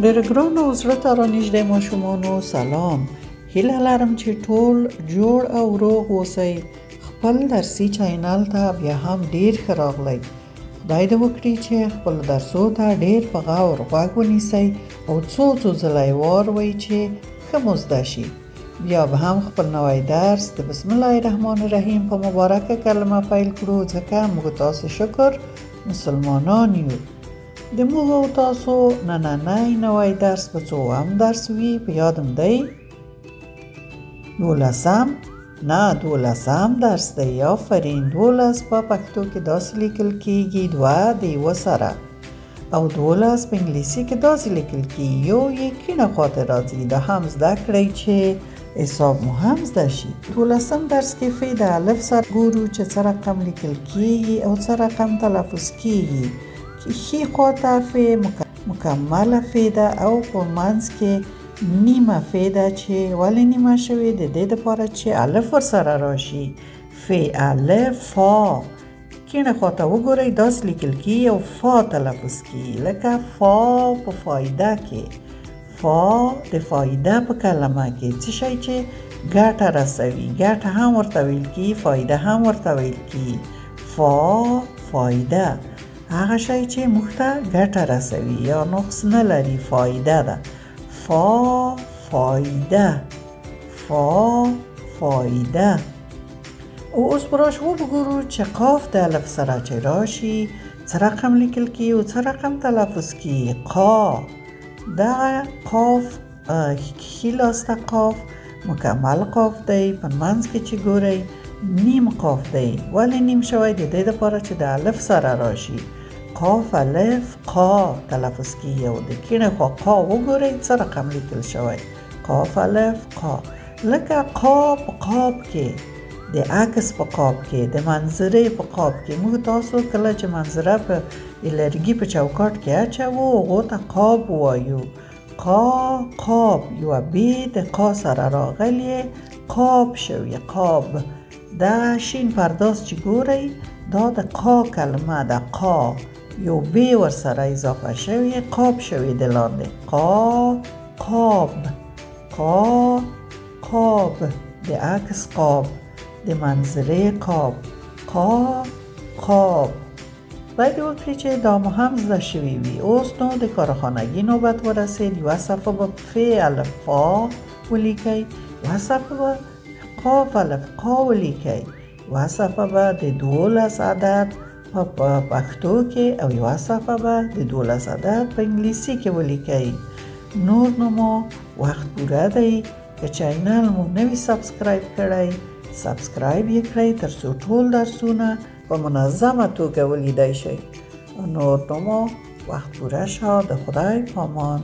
ډېر ګرانو او زړه ته رانږدې ماشومانو سلام. هیله لرم چې ټول جوړ او روغ اوسئ. خپل درسي چینل ته بیا هم ډېر ښه راغلی. خدای دې وکړي چې خپل درسو ته ډېر په غور غوږ ونیسئ او څو څو ځله یې واوروئ چې ښه مو زده شي. بیا به هم خپل نوی درس د بسم الله الرحمن الرحیم په مبارکه کلمه پیل کړو، ځکه موږ تاسو شکر مسلمانان یو. د موږ او تاسو نننی نوی درس به څوم درس وي په یادم دی؟ دولسم؟ نه، دولسم درس دی. آفرین. 12 په پښتو کې داسې لیکل کیږي، دوه د یوه سره، او 12 په انګلیسي کې داسې لیکل کیږي، یو یې کیڼه خواته راځي. دا هم زده کړئ چې حساب مو هم زده شي. دولسم درس کې فی د الف سره ګورو چې څه رقم لیکل کیږي او څه رقم تلفظ کیږي. ښي خواته فی مکمله فی ده او په منځ کې نیمه فی ده. چې ولې نیمه شوې؟ د دې دپاره چې الف ورسره راشي. فی الف فا. کیڼه خواته وګورئ، داسې لیکل کیږي او فا تلفظ کیږي، لکه فا په فایده کې، فا د فایده په کلمه کې، څه شی چې ګټه رسوي، ګټه هم ورته ویل کیږي، فایده هم ورته ویل کیږي. فا فایده، هغه شی چې موږ ته ګټه رسوي یا نقص نه لري، فایده ده. فا فایده، فا فایده. او اوس به راشو وګورو چې قاف د الف سره چې راشي څه رقم لیکل کیږي او څه رقم تلفظ کیږي. قا، دغه قاف ښي لاسته قاف مکمل قاف دی، په منځ کې چې ګورئ نیم قاف دی. ولې نیم شوی؟ د دې دپاره چې د الف سره راشي. قاف الف قا تلفظ کیږي. او د کیڼې خوا قا وګورئ څه رقم لیکل شوی، قاف الف قا، لکه قا په قاب کې، د عکس په قاب کې، د منظرې په قاب کې. موږ تاسو کله چې منظره په لرګي په چوکاټ کې اچوو هغو ته قاب وایو. قا قاب، یوه بې د قا سره راغلې، قاب شوې، قاب. دغه شین پرداز چې ګورئ دا د قا کلمه ده، قا یو بې ورسره اضافه شوې، قاب شوې د لاندې. قا قاب، قا قاب، د عکس قاب، د منظرې قاب، قا قاب. خدای دې وکړي چې دا مو هم زده شوي وي. اوس نو د کارخانګي نوبت ورسېد. یوه صفحه به ف الف فا ولیکئ، یوه صفحه به قاف الف قا ولیکئ، یوه صفحه به د 12 عدد په پښتو کې او یوه صفحه به د 12 عدد په انګلیسي کې ولیکئ. نور نو مو وخت پوره دی. که چینل مو نه وي subscribe کړی، subscribe یې کړئ تر څو ټول درسونه په منظمه توګه ولیدای شئ. نور نو مو وخت پوره شو. د خدای پامان.